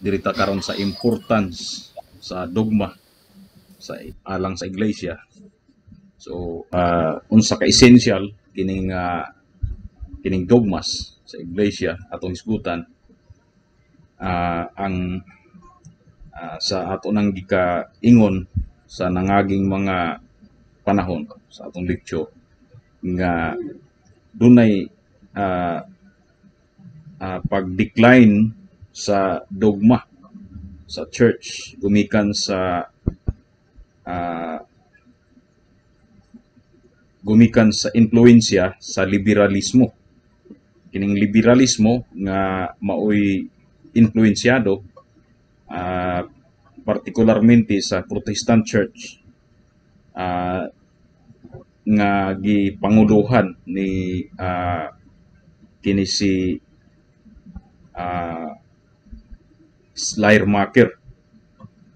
Diri ta karon sa importance sa dogma sa alang sa iglesia. So unsa ka essential kining dogmas sa iglesia atong hisgutan ang sa ato nang gikaingon sa nangaging mga panahon sa atong lecture nga dunay pag-decline sa dogma sa church gumikan sa influensya sa liberalismo. Kining liberalismo nga maoy influensyado partikularmente sa Protestant Church nga gipanguluhan ni kini si Schleiermacher.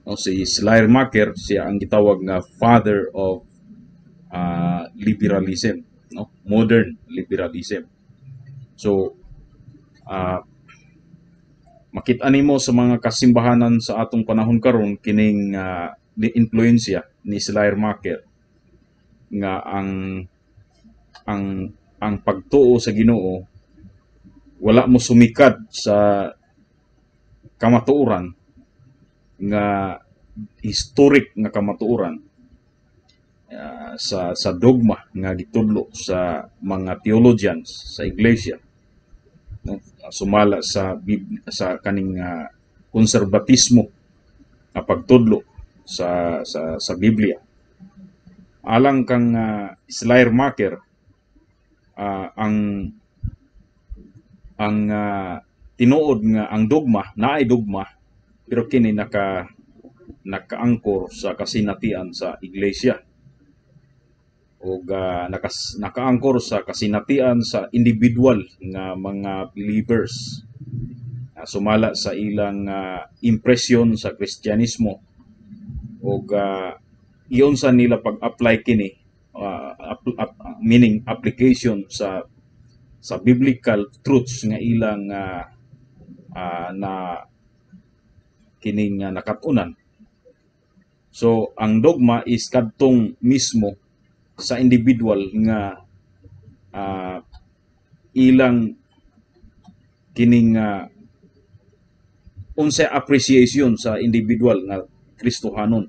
No, si Schleiermacher, siya ang gitawag nga father of liberalism, no? Modern liberalism. So makita nimo sa mga kasimbahanan sa atong panahon karon kining influensya ni Schleiermacher nga ang pagtuo sa Ginoo wala mo sumikad sa kamatuoran nga historic nga kamatuoran sa dogma nga gitudlo sa mga theologians sa iglesia, no? Sumala sa kaning konserbatismo nga pagtudlo sa Biblia. Alang kang Schleiermacher, ang tinuod nga ang dogma naay dogma, pero kini nakaangkor sa kasinatian sa iglesia ug nakaangkor sa kasinatian sa individual nga mga believers, sumala sa ilang impresyon sa Kristyanismo ug iyon sa nila pag-apply kini, meaning application sa biblical truths nga ilang na kining nakat-unan. So ang dogma is kadtong mismo sa individual nga ilang kining unsay appreciation sa individual nga Kristohanon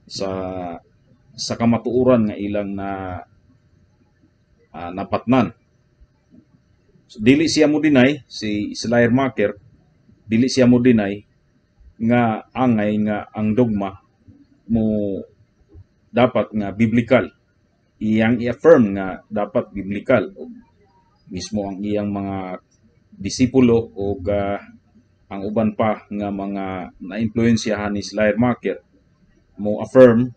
sa kamatuoran nga ilang na napatnan. So, dili siya mo deny, si Schleiermacher, dili siya mo deny nga angay nga ang dogma mo dapat nga biblical. Iyang i-affirm nga dapat biblical ug mismo ang iyang mga disipulo ug ang uban pa nga mga naimpluwensyahan ni Schleiermacher mo affirm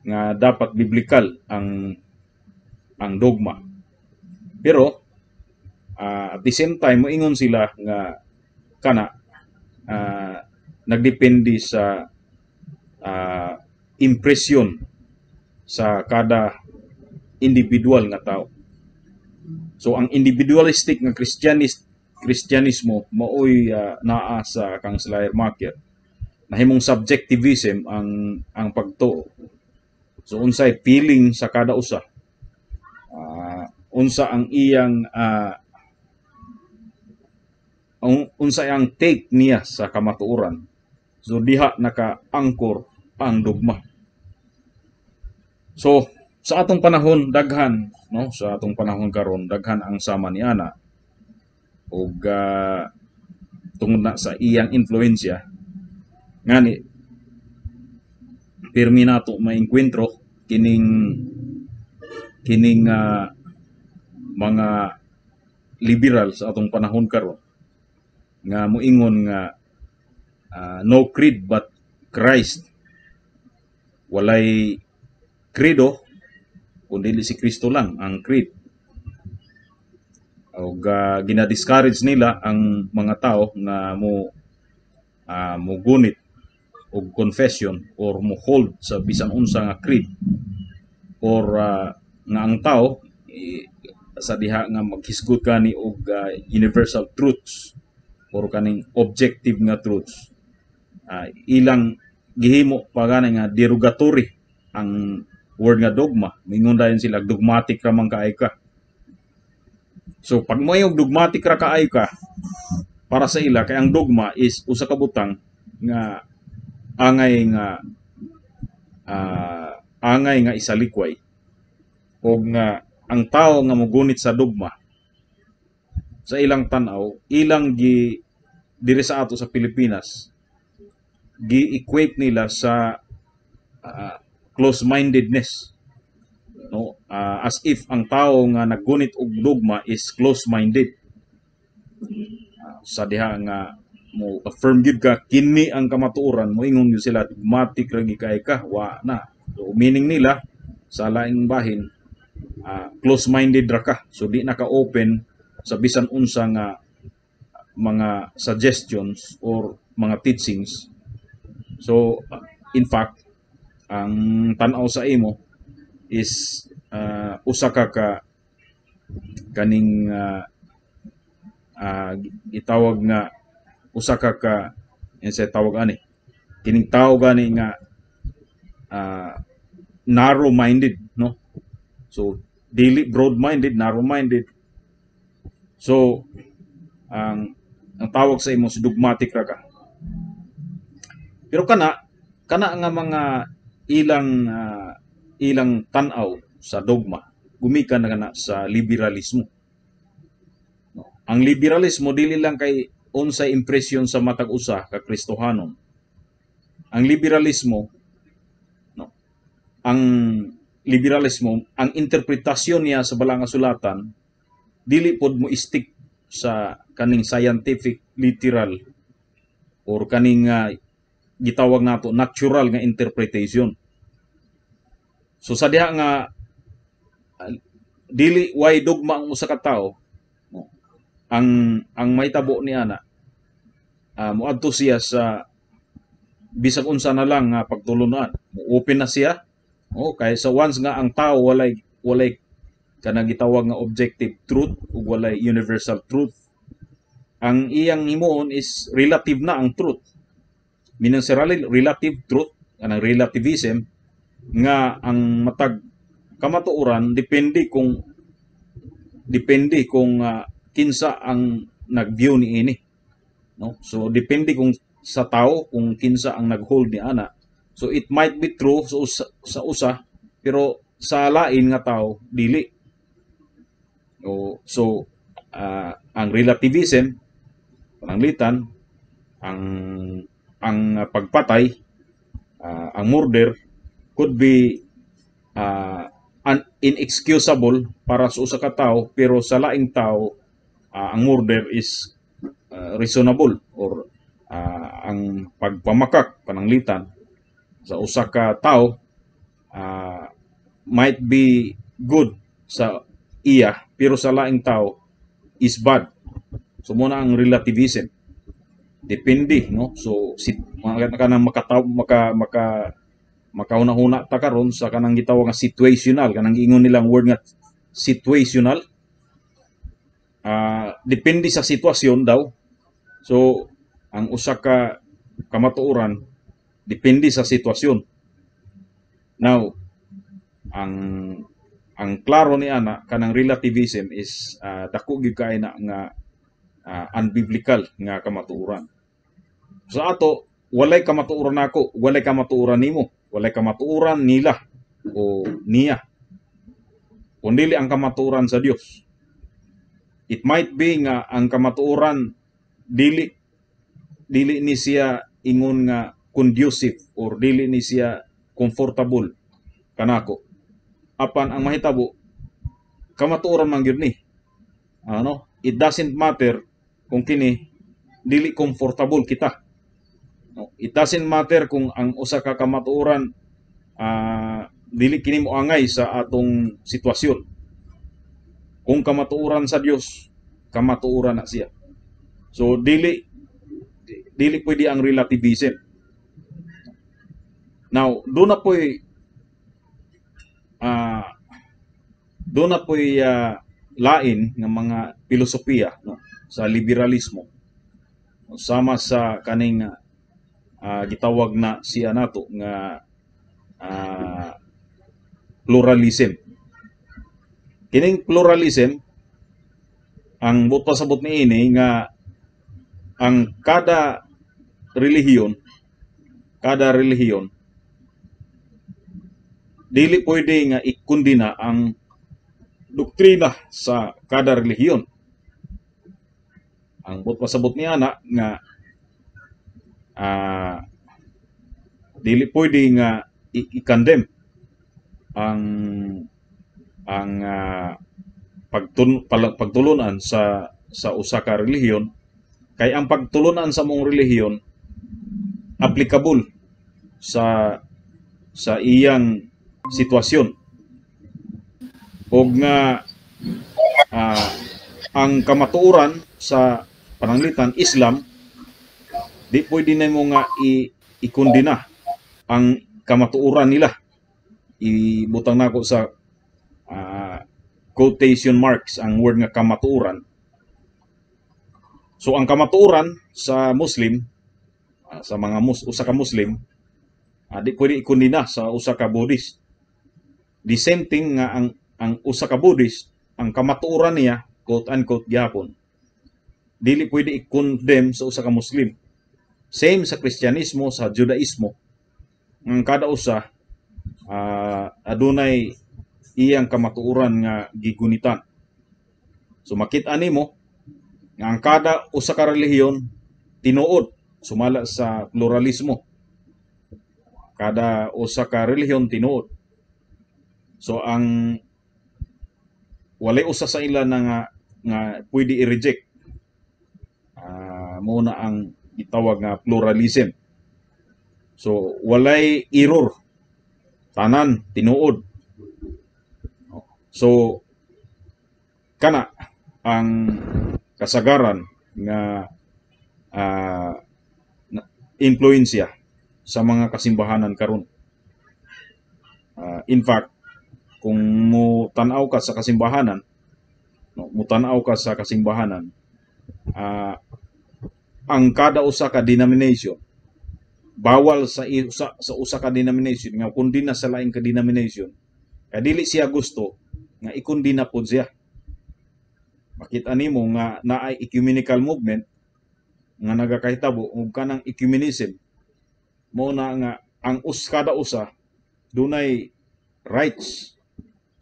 nga dapat biblical ang dogma. Pero at the same time moingon sila nga kana nagdepende sa impresyon sa kada individual nga tao. So ang individualistic nga Kristyanismo maoy naa sa kang Schleiermacher. Nahimong subjectivism ang pagtuo. So unsay feeling sa kada usa? Unsa ang iyang unsay ang take niya sa kamatuoran? So diha naka-angkor ang dogma. So sa atong panahon daghan, no, sa atong panahon karon daghan ang sama ni ana ug tungod na sa iyang influensya. Ngani pirmi nato maengkwentro kining mga liberal sa atong panahon karon nga moingon nga no creed but Christ, walay credo kun dili si Kristo lang ang creed, og gina-discourage nila ang mga tao nga mo gunit og confession or mo hold sa bisan unsa nga creed or nga ang tao sa diha nga maghisgot kani og universal truths. or kaning objective nga truths, ilang gihimo pa gani nga derogatory ang word nga dogma. Mingon dayon sila, "Dogmatic ra man kaayo ka." So pag mo dogmatic ra kaayo ka, para sa ila kay ang dogma is usa ka butang nga angay nga isalikway og nga ang tawo nga mogunit sa dogma, sa ilang tan-aw, ilang gi diri sa ato sa Pilipinas, gi-equate nila sa close-mindedness, no? As if ang tao nga naggunit og dogma is close-minded. Sa diha nga mo affirm gyud ka kini ang kamatuoran, moingon gyud sila, "Dogmatic ra gyud kay ka." Wa na. So meaning nila sa laing bahin, close-minded ra ka, so di na ka open sa bisan unsa nga mga suggestions or mga teachings. So in fact, ang tan-aw sa imo is usa ka ka kaning gitawag nga usa ka ka sa tawag ani kining tao gani nga narrow minded, no? So dili broad minded, narrow minded. So ang tawag sa imo si dogmatic ra ka. Pero kana kana nga mga ilang tan-aw sa dogma gumikan na kana sa liberalismo, no? Ang liberalismo dili lang kay unsay impresyon sa matag usa ka Kristohanon. Ang liberalismo, no, ang liberalismo, ang interpretasyon niya sa Balaang Kasulatan dili pod mo stick sa kaning scientific, literal or kaning gitawag nato natural nga interpretation. So sa diha nga dili way dogma ang usa ka tawo, no, ang mahitabo ni ana, moadto siya sa bisag unsa na lang nga pagtulunan. Mo open na siya. Oh, kay sa once nga ang tao walay kanang gitawag nga objective truth ug walay universal truth, ang iyang himuon is relative na ang truth. Meaning sa relative truth, kanang relativism nga ang matag kamatuoran depende kung kinsa ang nag-view ni ini, no? So depende kung sa tao, kung kinsa ang nag-hold ni ana. So it might be true sa usa pero sa lain nga tao dili. O so ang relativism, pananglitan ang pagpatay, ang murder could be inexcusable para sa usa ka tawo, pero sa laing tao ang murder is reasonable or ang pagpamakak, pananglitan sa usa ka tawo might be good sa iya pero sa laing tao is bad. So mao na ang relativism, depende, no? So si mga kanang makataw maka maka makahuna-huna ta karon sa kanang gitawag nga situational, kanang giingon nilang word nga situational, depende sa sitwasyon daw. So ang usa ka kamatuoran depende sa sitwasyon. Now ang klaro ni ana, kanang relativism is dako gyud kay na nga unbiblical nga kamatuoran. Sa ato, walay kamatuoran nako, walay kamatuoran nimo, walay kamatuoran nila o niya kun dili ang kamatuoran sa Dios. It might be nga ang kamatuoran dili ni siya ingon nga conducive or dili ni siya comfortable kanako, apan ang mahitabo, kamatuoran man gyud ni ano. It doesn't matter kung kini dili comfortable kita, no? It doesn't matter kung ang usa ka kamatuoran dili kini moangay sa atong sitwasyon. Kung kamatuoran sa Dios, kamatuoran na siya. So dili pwede ang relativism. Now doon na po'y lain nga mga filosofiya, no, sa liberalismo. Sama sa kaning gitawag na siya nato nga pluralism. Kining pluralism, ang buot pasabot niini nga ang kada relihiyon dili pwede nga ikundina ang doktrina sa kada relihiyon. Ang buot pasabot niya na nga dili pwede nga i-condemn ang pagtulunan sa usa ka relihiyon, kay ang pagtulunan sa mong relihiyon applicable sa iyang sitwasyon og nga ang kamatuoran sa pananglitan Islam, di pwede nimo nga ikundina ang kamatuoran nila. Ibutang nako sa quotation marks ang word nga "kamatuoran". So ang kamatuoran sa Muslim, sa mga usa ka Muslim, di pwede ikundina sa usa ka Buddhist. The same thing nga ang usa ka Buddhist, ang kamatuoran niya, quote unquote gyapon, dili pwede i-condemn sa usa ka Muslim. Same sa Kristyanismo, sa Judaismo. Ang kada usa adunay iyang kamatuoran nga gigunitan. So makita nimo nga ang kada usa ka relihiyon tinuod, sumala sa pluralismo. Kada usa ka relihiyon tinuod. So ang walay usa sa ila na nga pwede i-reject. Mo na ang gitawag nga pluralism. So walay error. Tanan tinuod. So kana ang kasagaran nga impluwensya sa mga kasimbahanan karon. In fact, kung mo tan-aw ka sa kasimbahanan, no, mo tan-aw ka sa kasimbahanan, ang kada usa ka denomination, bawal sa usa ka denomination nga kundina sa laing ka denomination kay dili siya gusto nga ikundina pod siya. Makita nimo nga naay ecumenical movement nga nagakahitabo, ug kanang ecumenism mo na nga ang kada usa dunay rights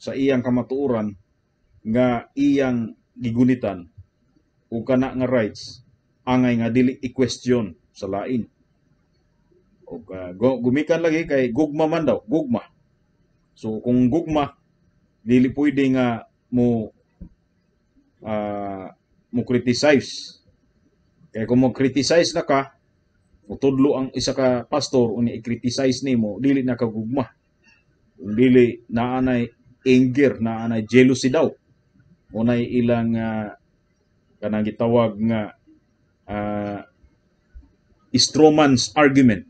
sa iyang kamatuoran nga iyang gigunitan, ug kana nga rights angay nga dili i-question sa lain. Ug gumikan lagi kay gugma man daw, gugma. So kung gugma, dili pwede nga mo criticize. Kay kung mo criticize na ka, mutudlo ang isa ka pastor unya i-criticize nimo, dili na ka gugma. Kung dili, naanay anger, naanay jealousy daw. Unay ilang kanang gitawag nga strawman's argument.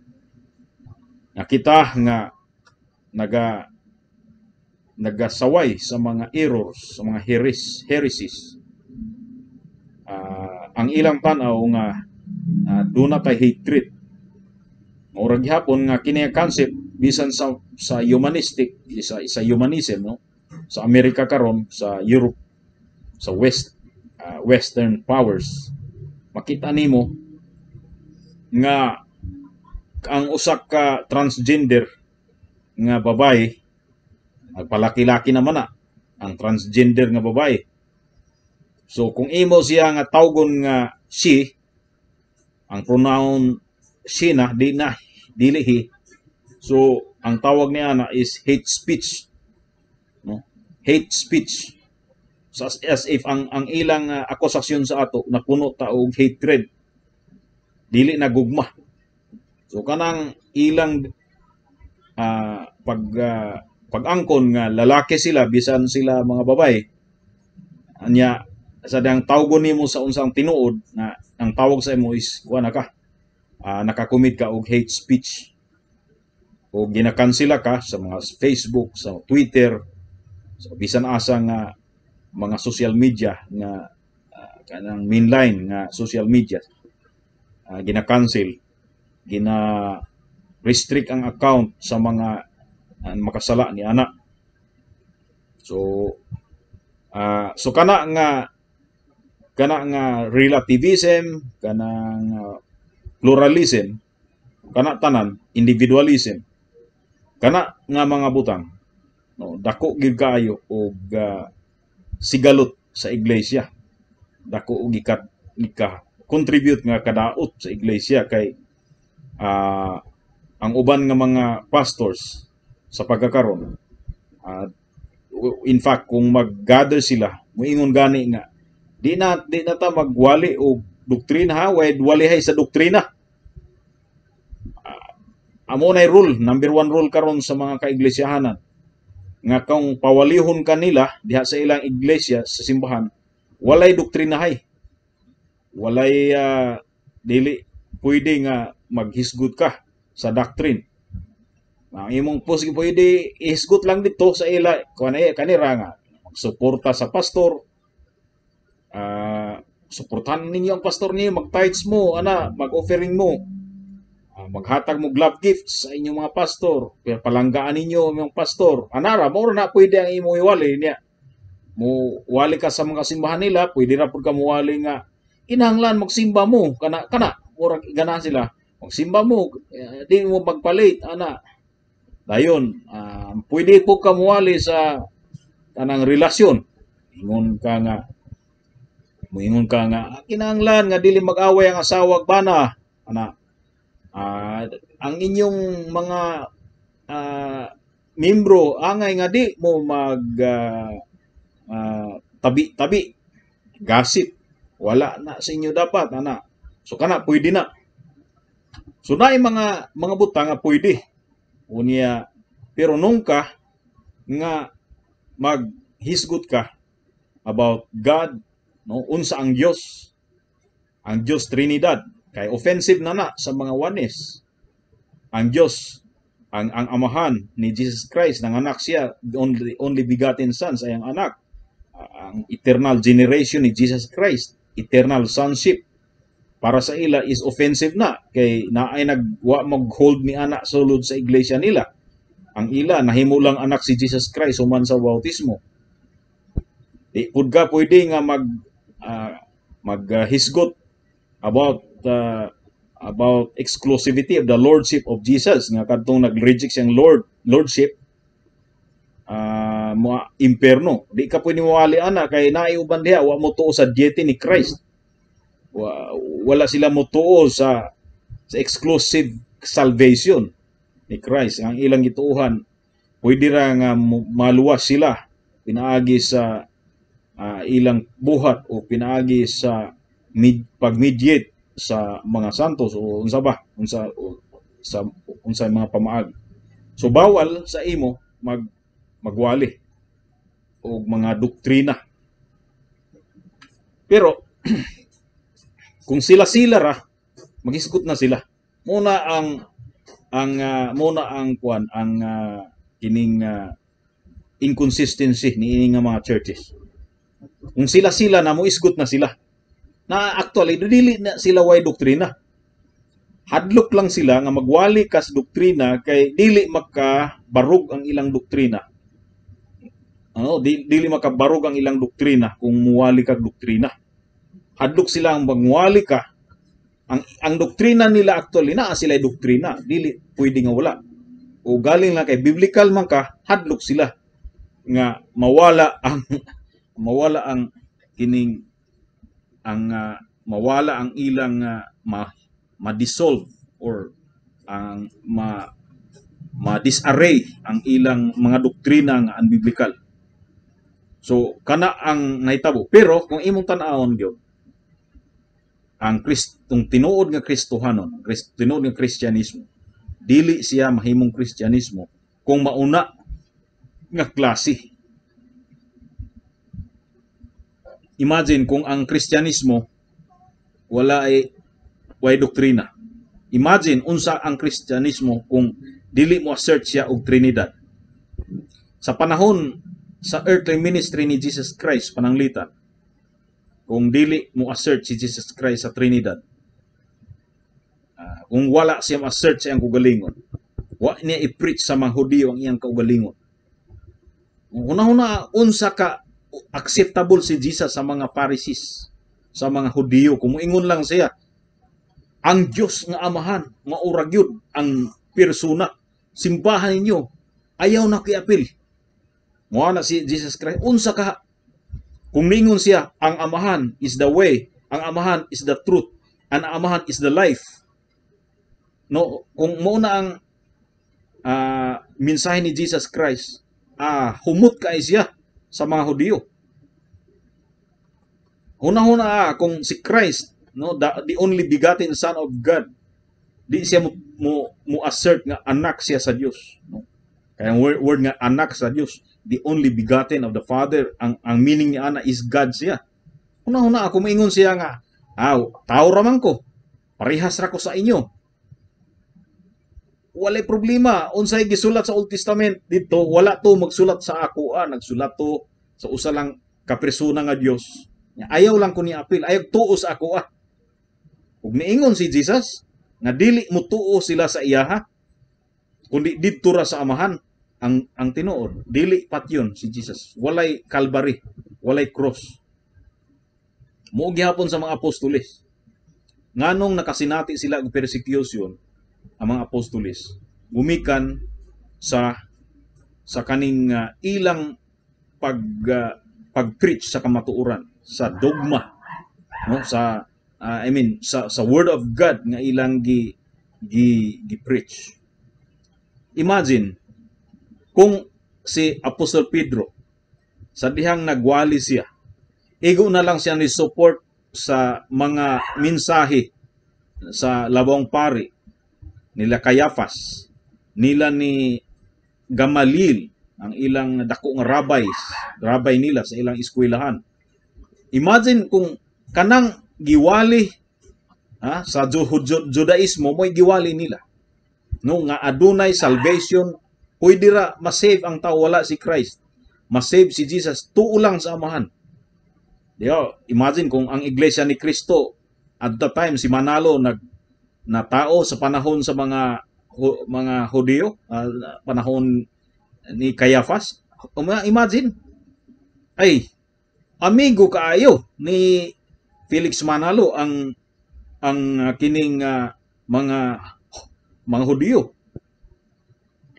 Nga kita nga nagasaway sa mga errors, sa mga heresies. Ang ilang tan-aw nga duna kay hatred. Murag gihapon nga kini nga concept bisan sa humanistic, sa humanism, no, sa Amerika karon, sa Europe, sa Western powers, makita nimo nga ang usa ka transgender nga babae, nagpalaki-laki naman na ang transgender nga babae. So kung imo siya nga tawgon nga she, ang pronoun she na, di na dili he. So ang tawag niya na is hate speech. No? Hate speech. So as if ang ilang akusasyon sa ato napuno ta og hatred. Dili na gugma. So kanang ilang pag-angkon nga lalaki sila bisan sila mga babae, anya sa dang tawgon nimo sa unsang tinuod na ang tawag sa imo is kuha na ka, nakakomit ka og hate speech o ginakansela ka sa mga Facebook, sa Twitter, sa bisan asa nga mga social media nga kanang mainline nga social media. Gina-cancel, gina restrict ang account sa mga makasala ni ana. So kana nga relativism, kanang pluralism, kana tanan, individualism, kana nga mga butang, no, dako gyud kaayo og sigalot sa iglesia. Dako og gikat gika contribute nga kadaot sa iglesia kay ang uban nga mga pastors sa pagkakaron, in fact, kung mag-gather sila, muingon gani nga di na ta magwali og doktrina ha, way walihay sa doktrina. Amo na rule number one, rule karon sa mga kaiglesiyahanan nga kung pawalihon kanila diha sa ilang iglesia, sa simbahan, walay doktrinahay, walay dili pwede nga maghisgot ka sa doctrine. Ang imong pos pwede ihisgot lang dito sa ila kani kanira nga magsuporta sa pastor, suportahan ninyo ang pastor niyo, mag-tithes mo ana, mag-offering mo, maghatag mo love gifts sa inyong mga pastor, pero palanggaan ninyo ang inyong pastor anara. Mo na pwede ang imong iwali niya. Mo wali ka sa mga simbahan nila, pwede ra pud ka muwali nga kinahanglan magsimba mo kana kana, murag ganahan sila magsimba mo, di mo magpalit ana. Dayon pwede po ka muwali sa kanang relasyon, ingon ka nga muingon ka nga kinahanglan nga dili mag-away ang asawa ug bana ana. Ang inyong mga membro angay nga di mo mag tabi-tabi, gossip, wala na sa inyo dapat ana. So kana pwede na. So naay mga butang nga pwede unya, pero nungka nga maghisgot ka about God, no, unsa ang Dios, ang Dios Trinidad, kay offensive na na sa mga Oneness. Ang Dios, ang Amahan ni Jesus Christ, nanganak siya, only begotten Son sa iyang anak, ang eternal generation ni Jesus Christ, eternal sonship, para sa ila is offensive na kay naay nagwa mag-hold ni ana sulod sa iglesia nila. Ang ila, nahimo lang anak si Jesus Christ human sa bautismo. Di pud ka pwede nga mag maghisgot about exclusivity of the lordship of Jesus, nga kadtong nag-reject siyang lordship, mo imperno. Di ka pwede mowali ana kay naay uban diha wa mo tuo sa deity ni Christ. Wala sila motuo sa exclusive salvation ni Christ. Ang ilang gituohan, pwede ra nga maluwas sila pinaagi sa ilang buhat o pinaagi sa pag-mediate sa mga santos o unsa ba, unsa o, sa unsa mga pamaagi. So bawal sa imo magwali og mga doktrina. Pero kung sila-sila ra, maghisgot na sila. Muna ang kuan, ang kining inconsistency ni nga mga churches. Kung sila-sila na, moisgot na sila. Na actually dili na sila way doktrina. Hadlok lang sila nga magwali ka sa doktrina kay dili makabarog ang ilang doktrina. Ano, dili makabarog ang ilang doktrina kung muwali kag doktrina. Hadlok sila ang magwali ka. Ang doktrina nila, actually naa sila doktrina, dili pwede nga wala. O galing lang kay biblical man ka, hadlok sila nga mawala ang kining ang mawala ang ilang ma-dissolve or ang ma-disarray ang ilang mga doktrina nga unbiblical. So kana ang nahitabo. Pero kung imong tan-awon gyud ang Kristong tinuod nga Kristohanon, tinuod nga Kristyanismo, dili siya mahimong Kristyanismo kung mauna nga klase. Imagine kung ang Kristyanismo wala ay way doktrina. Imagine unsa ang Kristyanismo kung dili mo assert siya og Trinidad. Sa panahon sa earthly ministry ni Jesus Christ, pananglitan, kung dili mo assert si Jesus Christ sa Trinidad, Kung wala siya ma-assert sa iyang kaugalingon, wa niya i-preach sa mga Hudiyo ang iyang kaugalingon. Una-una, unsa ka acceptable si Jesus sa mga Pharisees, sa mga Hudiyo? Kung moingon lang siya, ang Dios nga Amahan, mao ra gyud ang persona. Simbahan ninyo, ayaw na kiapil. Mo na si Jesus Christ, unsa ka kung ningon siya, ang Amahan is the way, ang Amahan is the truth, ang Amahan is the life. No, kung mo na ang mensahe ni Jesus Christ, humot kay siya sa mga Hudiyo. Huna-huna kung si Christ, no, the only begotten Son of God, di siya mo assert nga anak siya sa Dios, no? Kaya ang word nga anak sa Dios, the only begotten of the Father, ang meaning niya ana is God siya. Huna-huna ako maingon siya nga, tao ra man ko. Parehas ra ko sa inyo. Walay problema unsay gisulat sa Old Testament dito, wala to magsulat sa ako, nagsulat to sa usa lang ka persona nga Dios. Ayaw lang ko ni apil, ayaw tuo sa ako ah. Ug niingon si Jesus nga dili mo tuo sila sa iyaha kundi didto ra sa Amahan. Ang tinuod, dili patyon si Jesus, walay Calvary, walay cross. Mo gihapon sa mga apostoles, nganong nakasinati sila og persecution ang mga apostoles gumikan sa kaning ilang pag-preach sa kamatuoran, sa dogma, no, sa I mean sa word of God nga ilang gi gi gi preach. Imagine kung si Apostle Pedro, sa dihang nagwali siya, igo na lang siya ni support sa mga mensahe sa labong pari nila Caiaphas, nila ni Gamaliel, ang ilang dako nga rabbis, rabbi nila sa ilang eskwelahan. Imagine kung kanang giwali sa Judaismo mo'y giwali nila. No, nga adunay salvation, pwede ra ma-save ang tao wala si Christ. Ma-save si Jesus tuo lang sa Amahan. Di ba? Imagine kung ang Iglesia ni Cristo at the time, si Manalo nag na tao sa panahon sa mga Hudiyo, panahon ni Caiaphas. Imagine ay amigo kaayo ni Felix Manalo ang kining mga Hudiyo.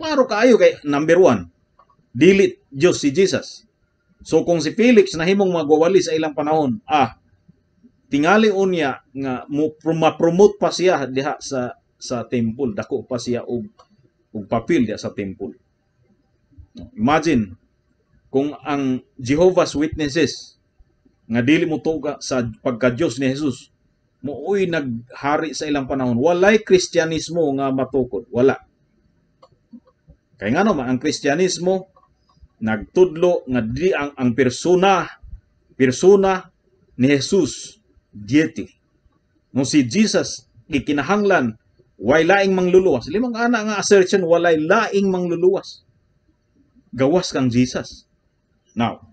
Klaro kaayo kay number one, dili Diyos si Jesus. So kung si Felix nahimong magwawali sa ilang panahon, tingali unya nga mo ma-promote pa siya diha sa temple, dako pa siya og papel diha sa temple. Imagine kung ang Jehovah's Witnesses nga dili mo tuga sa pagka-Diyos ni Jesus mooy naghari sa ilang panahon, walay Kristyanismo nga matukod, wala. Kay ngano man ang Kristyanismo nagtudlo nga di ang persona ni Jesus deity. No, si Jesus gikinahanglan way laing mangluluwas. Limang ana nga assertion, walay laing mangluluwas gawas kang Jesus. Now,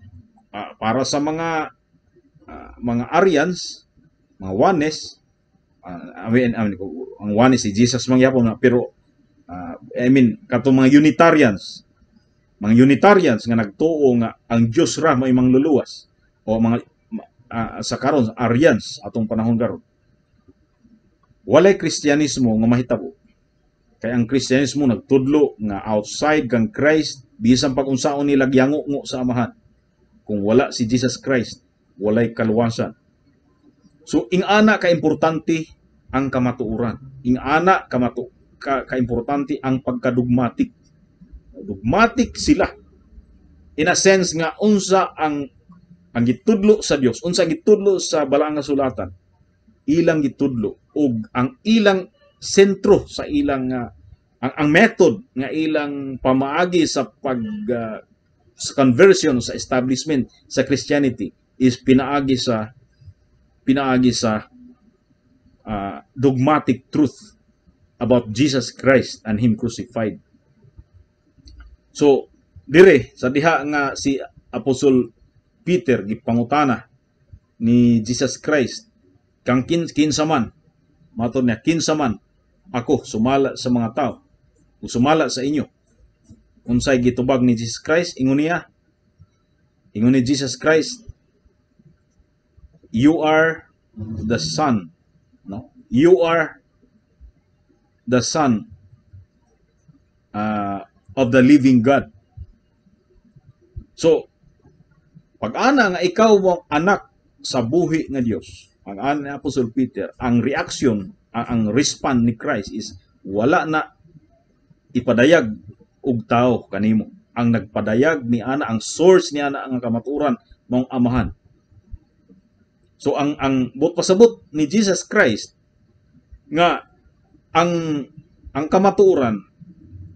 para sa mga Arians, mga Oneness, I mean, ang Oneness si Jesus man gyapon, pero I mean katong mga Unitarians nga nagtuo nga ang Dios ra may mangluluwas o mga sa karon Arians atong panahon karon, walay Kristyanismo nga mahitabo kay ang Kristyanismo nagtudlo nga outside kang Christ, bisan pag unsaon nila gyango sa Amahan, kung wala si Jesus Christ, walay kaluwasan. So ing-ana ka importante ang kamatuoran, ing-ana ka importante ang pagkadogmatic. Dogmatic sila in a sense nga unsa ang gitudlo sa Dios, unsa ang gitudlo sa Balaang Kasulatan, ilang gitudlo, ug ang ilang sentro sa ilang ang method nga ilang pamaagi sa conversion, sa establishment sa Christianity is pinaagi sa dogmatic truth about Jesus Christ and Him crucified. So dire sa diha nga si Apostle Peter gipangutana ni Jesus Christ kang kinsa man, matod niya, kinsa man Ako sumala sa mga tao o sumala sa inyo. Unsay gitubag ni Jesus Christ? Ingon niya, ingon ni Jesus Christ, "You are the son," no? "You are the son of the living God." So pag ana nga ikaw mo anak sa buhi nga Dios, ang ana ni Apostle Peter, ang reaction, ang respond ni Christ is wala na ipadayag og tao kanimo. Ang nagpadayag ni ana, ang source ni ana ang kamatuoran, maong Amahan. So ang buot pasabot ni Jesus Christ nga ang kamatuoran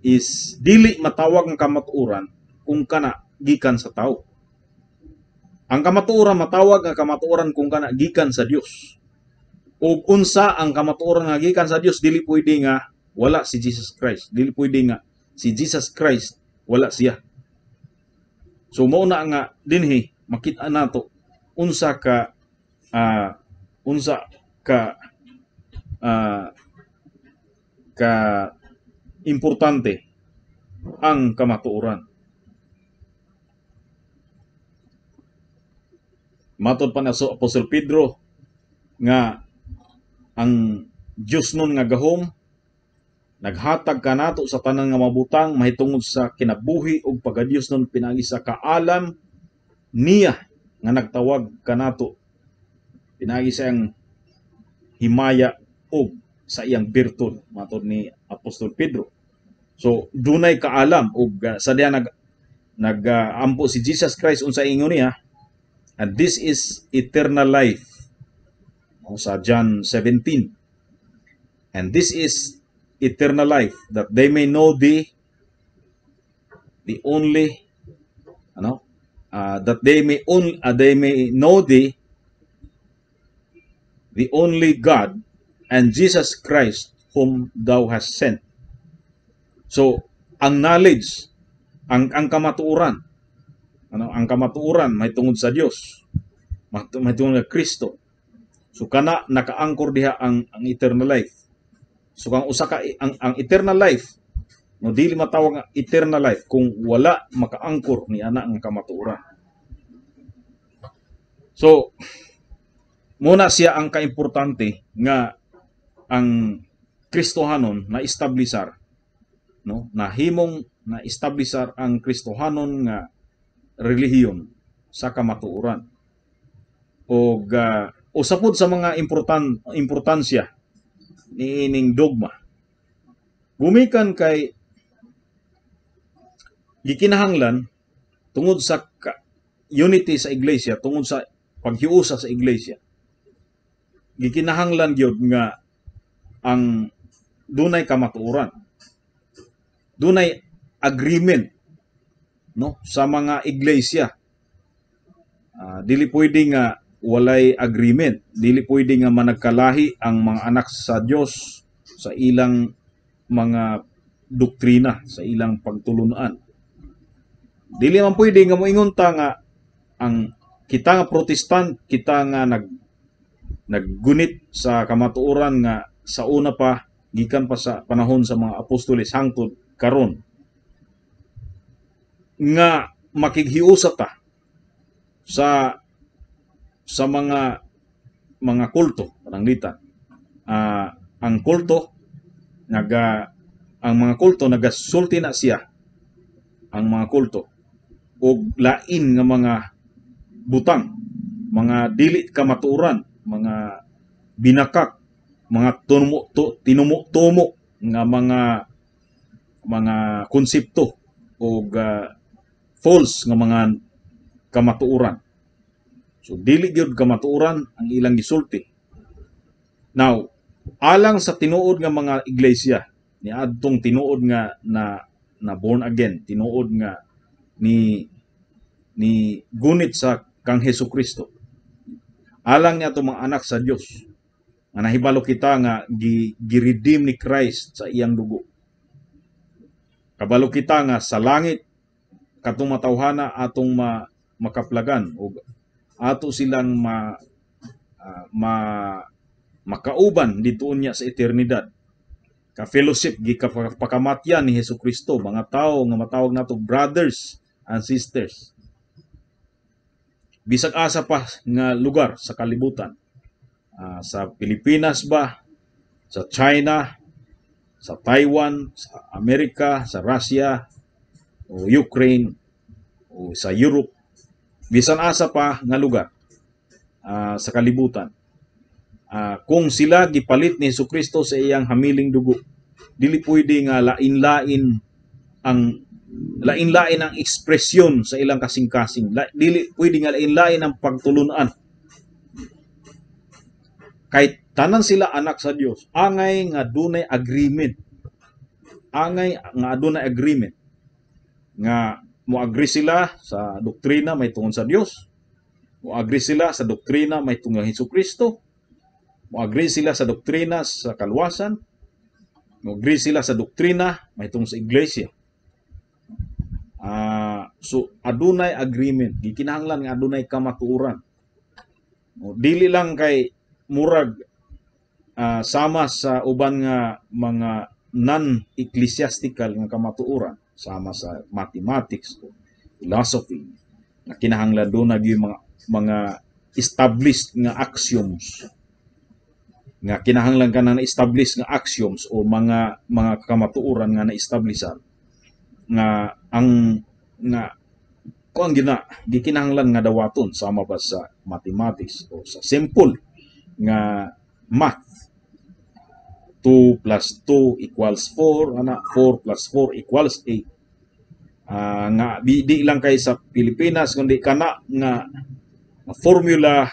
is dili matawag ang kamatuoran kung kana gikan sa tao. Ang kamatuoran matawag ang kamatuoran kung kana gikan sa Dios. Ug unsa ang kamatuoran nga gikan sa Dios? Dili pwede nga wala si Jesus Christ. Dili pwede nga si Jesus Christ wala siya. So mao na nga dinhi makita nato unsa ka importante ang kamatuoran. Matod pa na so Apostle Pedro nga ang Dios nun nga gahom naghatag kanato sa tanan nga mabutang mahitungod sa kinabuhi ug pagadios nun pinaagi sa kaalam niya nga nagtawag kanato pinaagi sa iyang himaya ug sa iyang birtud, matod ni Apostol Pedro. So dunay kaalam ug sa diha nag nag-ampo si Jesus Christ, unsa ingon niya? "And this is eternal life," o, sa John 17, "And this is eternal life, that they may know thee, the only," ano, "that they may know thee, the only God, and Jesus Christ whom thou hast sent." So ang knowledge, ang kamatuoran, ano, ang kamatuoran may tungod sa Dios, may tungod nga Kristo. So kana nakaangkor diha ang eternal life. So kang usa ka ang eternal life, no, dili matawag nga eternal life kung wala makaangkor ni ana ang kamatuoran. So muna siya ang kaimportante nga ang Kristohanon na establisar, no, nahimong na establisar ang Kristohanon nga relihiyon sa kamatuoran. Og usa pod sa mga importansya niining dogma gumikan kay gikinahanglan tungod sa unity sa iglesia, tungod sa paghiusa sa iglesia, gikinahanglan gyud nga ang dunay kamatuoran, dunay agreement, no, sa mga iglesia. Dili pwede nga walay agreement, dili pwede nga managkalahi ang mga anak sa Dios sa ilang mga doktrina, sa ilang pagtulunan. Dili man pwede nga moingon ta nga ang kita nga Protestant, kita nga naggunit sa kamatuoran nga sa una pa, gikan pa sa panahon sa mga apostoles hangtod karon, nga makighiusa ta sa mga kulto pananglitan. Ang kulto naga ang mga kulto nagasulti na siya ang mga kulto og lain nga mga butang, mga dili kamatuoran, mga binakak, mga tumo to, tinumo-tumo nga mga konsepto og false nga mga kamatuoran. So dili gyud kamatuoran ang ilang gisulti. Now, alang sa tinuod nga mga iglesia niadtong tinuod nga na na born again, tinuod nga ni gunit sa kang Hesus Kristo. Alang niya mga anak sa Dios nga nahibalo kita nga gi-redeem ni Christ sa iyang dugo. Kabalo kita nga sa langit katong matawhana atong makaplagan og ato silang ma, ah, ma makauban dito niya sa eternidad. Ka fellowship, gipakamatyan ni Hesus Kristo, mga tao nga matawag nato brothers and sisters. Bisag asa pa nga lugar sa kalibutan, sa Pilipinas ba, sa China, sa Taiwan, sa Amerika, sa Russia, o Ukraine, o sa Europe, bisan asa pa nga lugar sa kalibutan. Kung sila gipalit ni Hesus Kristo sa iyang hamiling dugo, dili pwede nga lain-lain ang ekspresyon sa ilang kasing-kasing. Dili pwede nga lain-lain ang pagtulunan. Kahit tanan sila anak sa Dios, angay nga dunay agreement. Angay nga adunay agreement nga mo-agree sila sa doktrina may tungod sa Dios, mo-agree sila sa doktrina may tungod Hesus Kristo, mo-agree sila sa doktrina sa kaluwasan, mo-agree sila sa doktrina may tungod sa iglesia. So adunay agreement, gikinahanglan nga adunay kamatuoran. O, dili lang kay murag sama sa uban nga mga non-ecclesiastical nga kamatuoran, sama sa mathematics o philosophy, na kinahanglan duna gyud mga established nga axioms, nga kinahanglan ka na na-establish nga axioms o mga kamatuoran nga na-establishan nga ang nga kuan gina gikinahanglan nga dawaton, sama ba sa mathematics o sa simple nga math, 2 plus 2 equals 4 ana, 4 plus 4 equals 8, nga di lang kay sa Pilipinas kundi kana nga formula,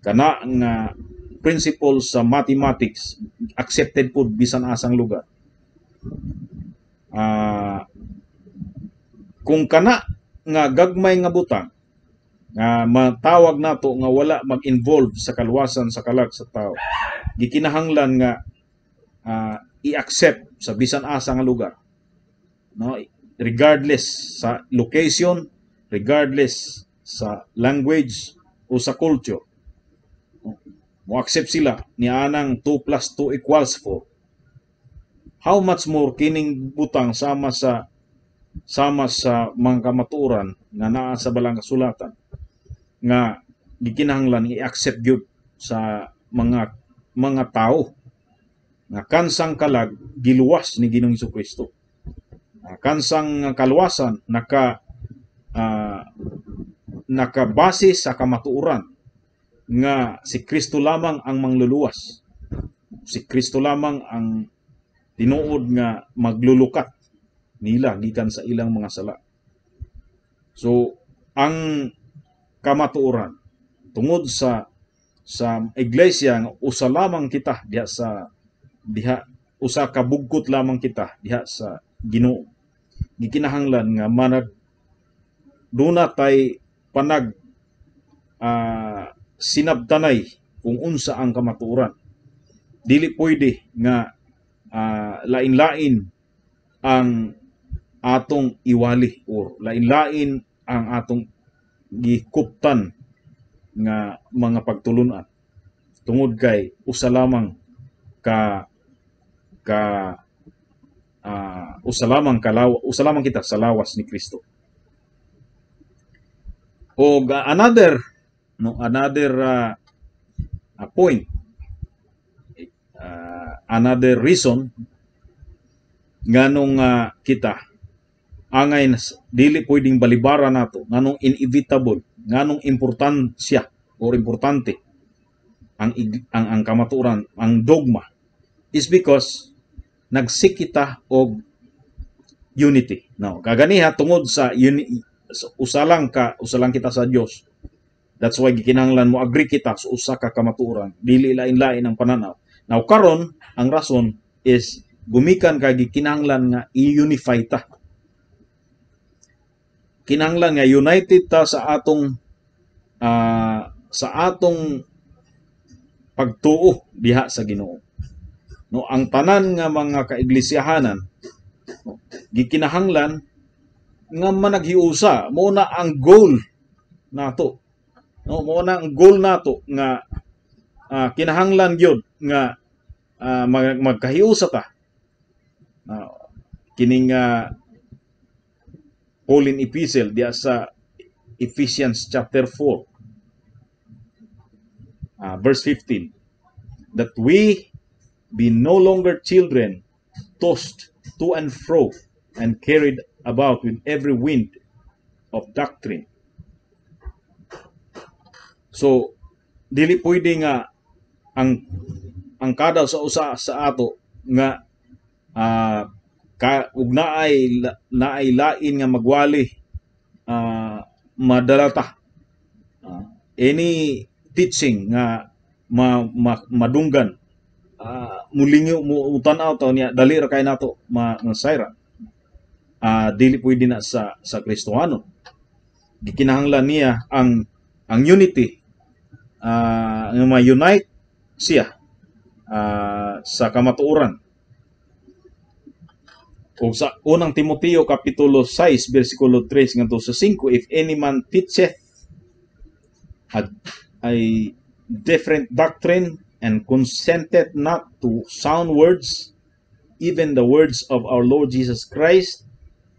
kana nga principles sa mathematics, accepted pud bisan asang lugar. Kung kana nga gagmay nga butang nga matawag nato nga wala mag-involve sa kaluwasan sa kalag sa tao, gikinahanglan nga i-accept sa bisan asa nga lugar, no, regardless sa location, regardless sa language o sa culture, mo accept sila ni anang 2 plus 2 equals 4, how much more kining butang sama sa mga kamatuoran nga naa sa Balang Kasulatan nga gikinahanglan i-accept gyud sa mga tao nga kansang kalag giluwas ni Ginoong Kristo. Kansang kaluwasan nakabase sa kamatuoran nga si Kristo lamang ang mangluluwas. Si Kristo lamang ang tinuod nga maglulukat nila gikan sa ilang mga sala. So ang kamatuoran tungod sa iglesia nga usa lamang kita diha sa diha, usa ka bugkot lamang kita diha sa Ginoo, gikinahanglan nga manag duna tay panag sinabtanay kung unsa ang kamatuoran. Dili pwede nga lain-lain ang atong iwali or lain-lain ang atong gikuptan nga mga pagtulunan tungod kay usa lamang kita sa lawas ni Kristo. O another, no, another point, another reason nganong kita angay dili pwedeng balibara nato, nganong inevitable, nganong importansya or importante ang kamatuoran, ang dogma, is because nag-seek kita og unity. No, kaganiha tungod sa usa lang kita sa Dios. That's why gikinahanglan mo agree kita sa usa ka kamatuoran, dili lain-lain ang pananaw. Now karon, ang rason is gumikan kay gikinahanglan nga i-unify ta. Kinahanglan nga united ta sa atong pagtuo diha sa Ginoo. No, ang tanan nga mga kaiglesyahanan, no, gikinahanglan nga managhiusa. Mo na ang goal nato. No, mo na ang goal nato nga kinahanglan gyud nga magkahiusa ta. Kining Pauline Epistle diya sa Ephesians chapter 4 verse 15, "That we be no longer children, tossed to and fro and carried about with every wind of doctrine." So dili pwede nga ang kada sa usa sa ato nga ka ug naay naay lain nga magwali, madala ta any teaching nga madunggan, mulingi mo, tan-aw ta niya, dali ra kay nato masayra. Dili pwede na sa Kristohano. Gikinahanglan niya ang unity, nga ma-unite siya sa kamatuoran. Ug sa Unang Timoteo kapitulo 6 bersikulo 3 ngadto sa 5, "If any man teacheth a different doctrine and consenteth not to sound words, even the words of our Lord Jesus Christ,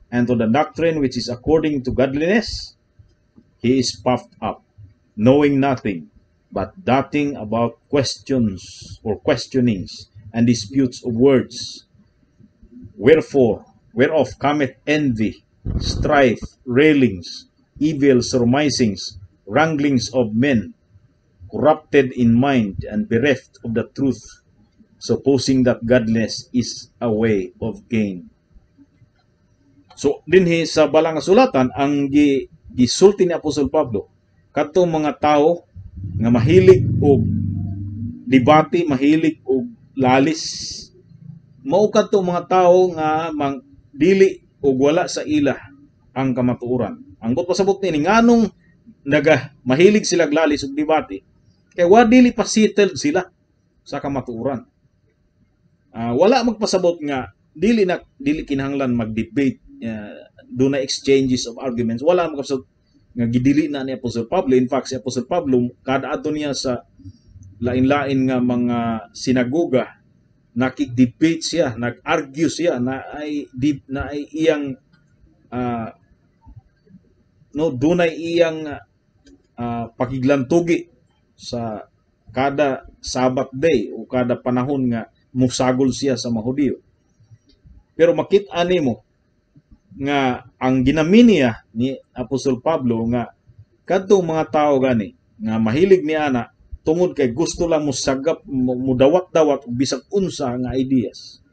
and to the doctrine which is according to godliness, he is puffed up, knowing nothing, but doting about questions or questionings and disputes of words, wherefore whereof cometh envy, strife, railings, evil surmisings, wranglings of men corrupted in mind and bereft of the truth, supposing that godliness is a way of gain." So dinhi sa Balang Kasulatan, ang gisulti ni Apostol Pablo kadtong mga tawo nga mahilig og debate, mahilig og lalis, mao kadto mga tawo nga mang dili og wala sa ila ang kamatuoran. Ang buot pasabot niini, nganong naga mahilig sila lalis og debate, kay wa dili pa settled sila sa kamatuoran. Wala magpasabot nga dili na dili kinahanglan mag-debate, dunay exchanges of arguments. Wala magpasabot nga gidili na ni Apostol Pablo. In fact, si Apostol Pablo, kada adto niya sa lain-lain nga mga sinagoga, nakig-debate siya, nag-argue siya na ay iyang no, dunay iyang pakiglantugi sa kada Sabbath day o kada panahon nga musagol siya sa mga Hudiyo. Pero makit-an nimo nga ang ginaminiya ni Apostol Pablo nga kadtong mga tao gani nga mahilig ni ana tungod kay gusto lang mo sagap, mo dawat-dawat og bisag unsa nga ideas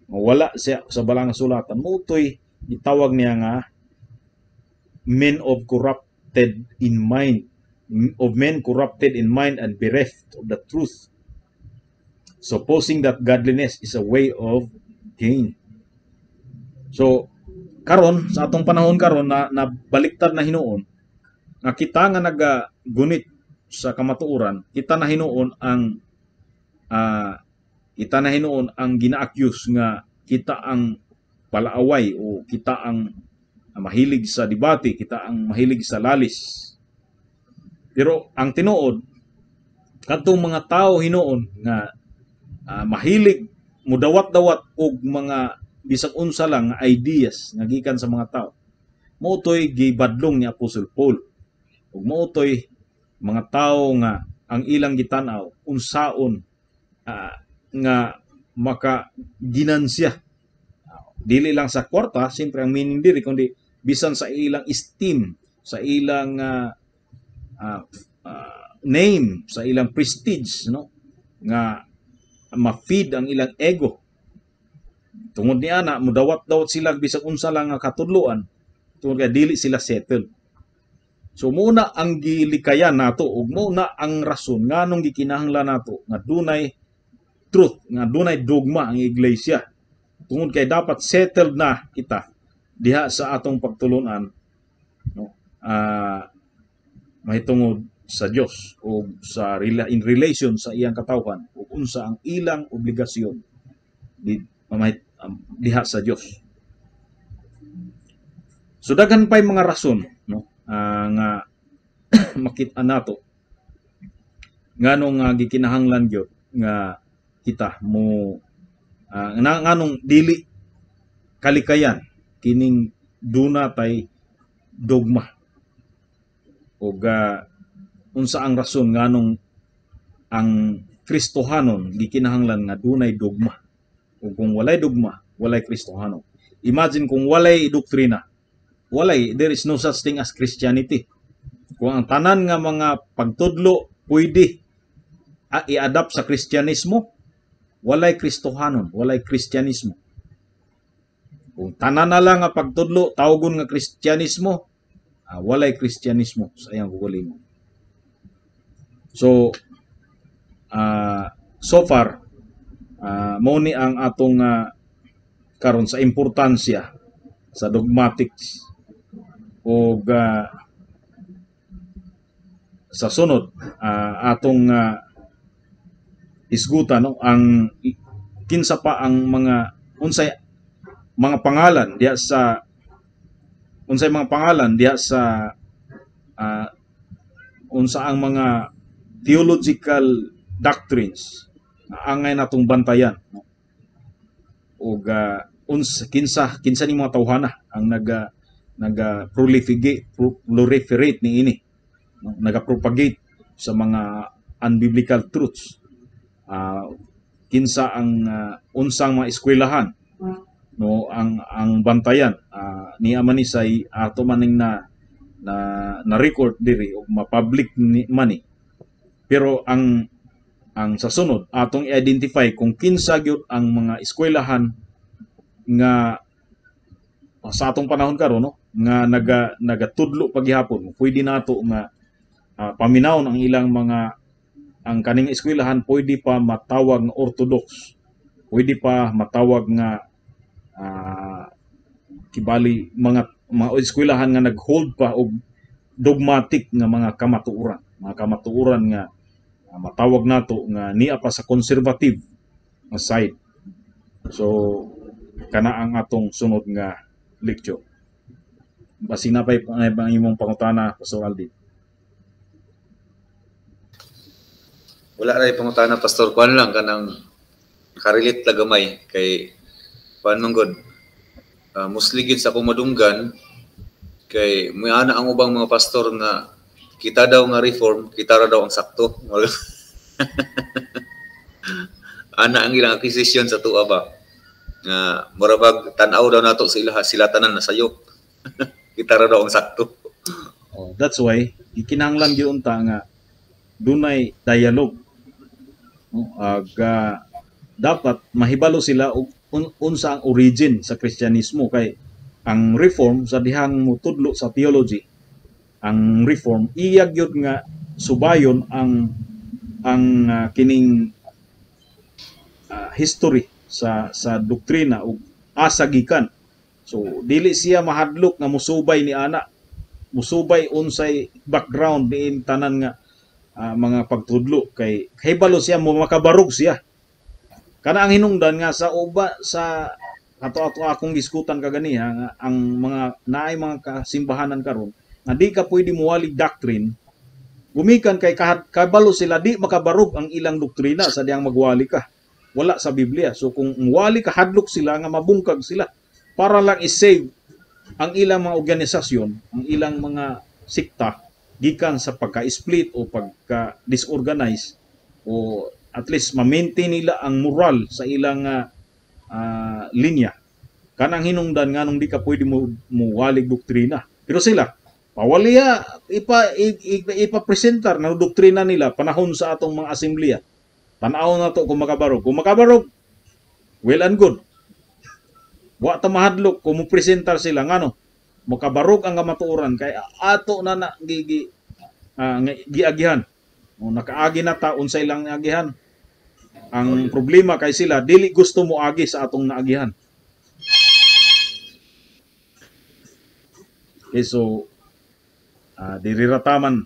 nga wala siya sa Balang Sulatan, mao toy gitawag niya nga men of corrupted in mind, of men corrupted in mind and bereft of the truth, supposing that godliness is a way of gain. So karon, sa atong panahon karon na baliktad na hinuon nga kita nga nagagunit sa kamatuoran, kita na hinuon ang gina-accuse nga kita ang palaaway o kita ang mahilig sa debate, kita ang mahilig sa lalis. Pero ang tinuod, kadtong mga tao hinuon nga mahilig mudawat-dawat og mga bisag unsa lang nga ideas nga gikan sa mga tao, mao toy gibadlong ni Apostle Paul. Ug mao toy mga tao nga ang ilang gitan-aw unsaon nga maka ginansya, dili lang sa kwarta siyempre ang meaning diri, kundi bisan sa ilang esteem, sa ilang name, sa ilang prestige, no, nga ma-feed ang ilang ego. Tungod ni ana, mudawat-dawat sila bisag unsa lang nga katudloan tungod kay dili sila settled. So mao na ang gilikayan nato ug mao na ang rason nganong gikinahanglan nato nga dunay truth, nga dunay dogma ang iglesia, tungod kay dapat settled na kita diha sa atong pagtulunan, no, mahitungod sa Dios o sa in relation sa iyang katawhan ug unsa ang ilang obligasyon diha sa Dios. So daghan pay mga rason, no, nga makit-an nato nganong nga gikinahanglan gyud nga kita mo nganong dili kalikayan kining duna tay dogma ug unsa ang rason nganong ang Kristohanon gikinahanglan nga dunay dogma, ug kung walay dogma, walay Kristohanon. Imagine kung walay doktrina, walay, there is no such thing as Christianity. Kung ang tanan nga mga pagtudlo pwede i-adapt sa Kristyanismo, walay Kristohanon, walay Kristyanismo. Kung tanan na lang nga pagtudlo tawgon nga Kristyanismo, walay Kristyanismo sa iyang kaugalingon. So so far, mao ni ang atong karon sa importansya sa dogmatics ug sa sunod, atong isgutan, no, ang kinsa pa ang mga unsay mga pangalan diha sa unsay mga pangalan diha sa unsa ang mga theological doctrines na angay natong bantayan, no? Ug kinsa kinsa ni mga tawhana ang naga naga proliferate ni ini, no? Naga-propagate sa mga unbiblical truths, kinsa ang unsang mga eskwelahan, no, ang bantayan niya man ni say ato maning na na na record diri ug ma-public ni man ni. Pero ang sa sunod atong i-identify kung kinsa gyud ang mga eskwelahan nga sa atong panahon karon, no, nga nagatudlo paghihapon. Pwede nato nga paminawon ang ilang mga, ang kaning eskwelahan pwede pa matawag nga orthodox, pwede pa matawag nga kibali mga eskwelahan nga nag-hold pa og dogmatic nga mga kamatuoran nga matawag nato nga niya pa sa conservative nga side. So kana ang atong sunod nga lecture. Basin na pa'y ang imong pangutana, Pastor Alvin. Wala ra pangutana, Pastor. Kuan lang, kanang nakarelate la gamay kay kuan man gud. Mostly gid sa akong madunggan kay moana ang ubang mga pastor nga kita daw nga reform, kita ra daw ang sakto. Ana ang ilang accusation sa tuwa ba? Nga mura bag tan-aw daw nato sa ilaha, sila tanan na sayo. Kita ra daw ang sakto. Oh, that's why ikinahanglan gyud unta nga dunay dialogue. No? Aga dapat mahibalo sila og unsa ang origin sa Kristyanismo, kay ang reform sa dihang mutudlo sa theology, ang reform iya gyud nga subayon ang kining history sa doktrina ug asa gikan. So dili siya mahadlok nga musubay ni ana, musubay unsay background ni tanan nga mga pagtudlo, kay kahibalo siya mo makabarog siya. Kana ang hinungdan nga sa uba sa ato-ato akong giskutan kaganiha nga ang mga naay mga kasimbahanan karon nga di ka pwede muwalig doctrine gumikan kay kabalo sila di makabarog ang ilang doktrina sa diyang magwali ka. Wala sa Biblia. So kung muwali ka, hadlok sila nga mabungkag sila para lang i-save ang ilang mga organisasyon, ang ilang mga sikta gikan sa pagka-split o pagka-disorganize, o at least ma-maintain nila ang moral sa ilang linya. Kanang hinungdan nganong di ka pwede mo muwalig doktrina. Pero sila, pawaliya, ipa-presentar na doktrina nila panahon sa atong mga asembleya. Tan-aw na to kung makabarog. Kung makabarog, well and good. Wa ta mahadlok kung mo-presentar sila ngano makabarog ang kamatuoran kay ato na na giagihan. O, nakaagi na ta unsay lang agihan. Ang problema kay sila dili gusto mo agi sa atong naagihan. Okay, so diri ra taman.